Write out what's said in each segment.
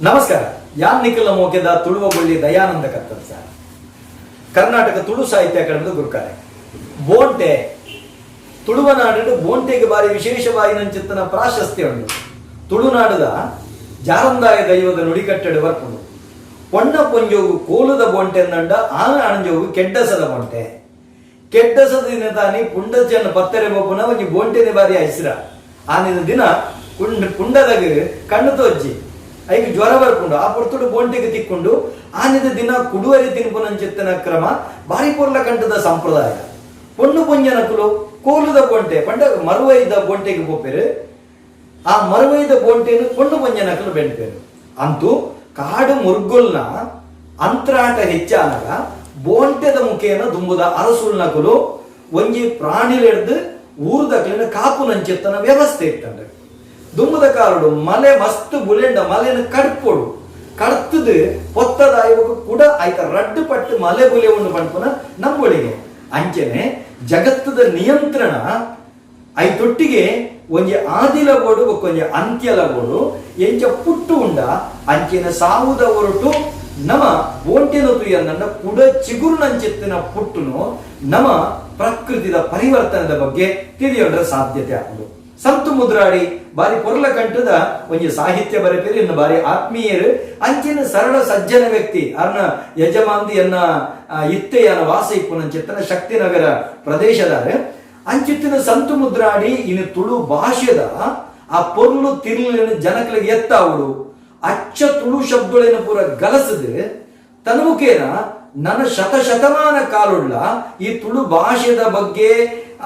ನಮಸ್ಕಾರ. ಯಾನ್ ನಿಕಲ್ನ ಮೋಕೆದ ತುಳುವ ಬೊಳ್ಳಿ ದಯಾನಂದ ಕತ್ತಲ್ ಸರ್, ಕರ್ನಾಟಕ ತುಳು ಸಾಹಿತ್ಯ ಅಕಾಡೆಮಿದ ಗುರುಕಾರೆ. ಬೋಂಟೆ ತುಳುವನಾಡು ಬೋಂಟೆಗೆ ಬಾರಿ ವಿಶೇಷವಾಯಿನಂಚಿತ್ತನ ಪ್ರಾಶಸ್ತ್ಯ ಉಂಡು. ತುಳುನಾಡದ ಜಾರಂದಾಯ ದೈವದ ನುಡಿಕಟ್ಟೆಡ್ ಬರ್ಪುಂಡು, ಪೊಣ್ಣ ಪೊಂಜೋಗು ಕೋಲುದ ಬೋಂಟೆ ಅಂದಂಡ ಆನ ಅಣಂಜೋಗು ಕೆಡ್ಡಸದ ಬೋಂಟೆ. ಕೆಡ್ಡಸದ ದಿನ ತಾನಿ ಪುಂಡಚನ ಪತ್ತರೆ ಬೋಪುನ ಒಂಜಿ ಬೋಂಟೆನೆ ಬಾರಿ ಐಸ್ರ. ಆನಿದ ದಿನ ಕುಂಡ್ ಪುಂಡದಗ್ ಕಣ್ಣು ತೋಜ್ಜಿ, ಐಕ್ ಜ್ವರ ಬರ್ಪುಂಡು. ಆ ಪೊರ್ತುಡು ಬೋಂಟೆಗೆ ತಿಕ್ಕೊಂಡು ಆನಿದ ದಿನ ಕುಡುವರಿ ತಿನ್ಪುನಂಚಿತ್ತನ ಕ್ರಮ ಬಾರಿ ಪೊರ್ಲ ಕಂಠದ ಸಂಪ್ರದಾಯ. ಪೊಣ್ಣು ಪೊಂಜನಕುಲು ಕೋಲುದ ಬೋಂಟೆ ಪಂಡ ಮರುವೈದ ಬೋಂಟೆಗೆ ಪೋಪೆರು. ಆ ಮರುವೈದ ಬೋಂಟೆನು ಪೊಣ್ಣು ಪೊಂಜನಕುಲು ಬೆನ್ಪೆರು. ಅಂತೂ ಕಾಡು ಮುರ್ಗುಲ್ನ ಅಂತ್ರಾಟ ಹೆಚ್ಚಾನಗ ಬೋಂಟೆದ ಮುಖೇನ ದುಂಬುದ ಅರಸುಲ್ನಕುಲು ಒಂಜಿ ಪ್ರಾಣಿಲೆಡ್ದ್ ಊರುದಕ್ಲೆನ ಕಾಪುನಂಚಿತ್ತನ ವ್ಯವಸ್ಥೆ ಇತ್ತಂಡ್. ದುಂಬುದ ಕಾಲೊಡು ಮಲೆ ಮಸ್ತ್ ಬುಲೆಂಡ ಮಲೆನ್ ಕಡ್ಪೊಡು. ಕಡ್ತ್ದ್ ಪೊತ್ತದಾಯೊಗು ಕುಡ ಐತ ರಡ್ಡ್ ಪಟ್ಟ್ ಮಲೆ ಬುಲೆವುಂಡು ಪನ್ಪುನ ನಂಬೊಳಿಗೆ. ಅಂಚೆನೆ ಜಗತ್ತ್ದ ನಿಯಂತ್ರಣ ಐತೊಟ್ಟಿಗೆ ಒಂಜಿ ಆದಿಲ ಬೋಡು ಬೊಕ್ಕೊಂಜಿ ಅಂತ್ಯಲ ಬೋಡು. ಎಂಚ ಪುಟ್ಟು ಉಂಡ ಅಂಚೆನೆ ಸಾವುದ ಒರುಟು ನಮ ಬೋಂಟೆನ್ ತೂಯಂದಂಡ ಕುಡ ಚಿಗುರುನಂಚಿತ್ತಿನ ಪುಟ್ಟುನು ನಮ ಪ್ರಕೃತಿದ ಪರಿವರ್ತನೆದ ಬಗ್ಗೆ ತೆರಿಯೊಂಡ್ರೆ ಸಾಧ್ಯತೆ ಆಪುಂಡು. ಸಂತು ಮುದ್ರಾಡಿ ಬಾರಿ ಪೊರ್ಲ ಕಂಠದ ಒಂಜಿ ಸಾಹಿತ್ಯ ಬರೆಪೆರ್, ಇನ್ನು ಬಾರಿ ಆತ್ಮೀಯರು, ಅಂಚಿನ ಸರಳ ಸಜ್ಜನ ವ್ಯಕ್ತಿ. ಅರ್ನ ಯಜಮಾನ್ದಿ ಎನ್ನ ಇತ್ತೆಯನ ವಾಸ ಇಪ್ಪುನಂಚಿತ್ತನ ಶಕ್ತಿನಗರ ಪ್ರದೇಶದಾರೆ. ಅಂಚಿತ್ತಿನ ಸಂತು ಮುದ್ರಾಡಿ ಇನ್ನು ತುಳು ಭಾಷೆದ ಆ ಪೊರ್ಲು ತಿರ್ಲಿನ ಜನಕಲಿಗೆ ಎತ್ತಾವುಡು ಅಚ್ಚ ತುಳು ಶಬ್ದಗಳೇನು ಪೂರ ಗಲಸದು ತನ್ಮುಖೇನ ನನ್ನ ಶತಶತಮಾನ ಕಾಲುಳ್ಳ ಈ ತುಳು ಭಾಷೆದ ಬಗ್ಗೆ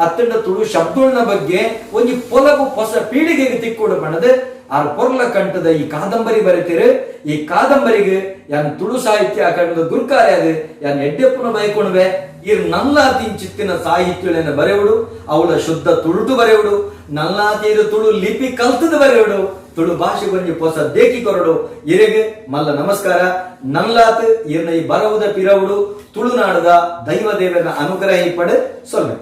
ಅತ್ತಂಡ ತುಳು ಶಬ್ದಗಳ ಬಗ್ಗೆ ಒಂಜಿ ಪೊಲಬು ಹೊಸ ಪೀಳಿಗೆಗೆ ತಿಕ್ಕೊಡು ಪಂಡದು ಆರ್ ಪೊರ್ಲ ಕಂಠದ ಈ ಕಾದಂಬರಿ ಬರೆತಿರು. ಈ ಕಾದಂಬರಿಗೆ ಯಾನ್ ತುಳು ಸಾಹಿತ್ಯ ಅಕಾಡೆಮಿದ ಗುರ್ಕಾರೆ ಅದು ಯಾನ್ ಎಡ್ಡೆಪ್ಪುನ ಬೈಕೊಣುವೆ. ಇರ್ ನಲ್ಲಾತಿಂಚಿತ್ತಿನ ಸಾಹಿತ್ಯಗಳನ್ನು ಬರೆಯುಡು, ಅವಳ ಶುದ್ಧ ತುಳುಟು ಬರೆಯುಡು, ನಲ್ಲಾತೀರು ತುಳು ಲಿಪಿ ಕಲ್ತದ ಬರೆಯುಡು, ತುಳು ಭಾಷೆಗೊಂಜಿ ಒಂಜಿ ಹೊಸ ದೇಕಿ ಕೊರಡು. ಇರೆಗ್ ಮಲ್ಲ ನಮಸ್ಕಾರ. ನಲ್ಲಾತ್ ಇರ್ನ ಈ ಬರವುದ ಪಿರವುಡು ತುಳುನಾಡದ ದೈವ ದೇವರ ಅನುಗ್ರಹ ಇಪ್ಪಡು. ಸೊಲ್ಮೆ.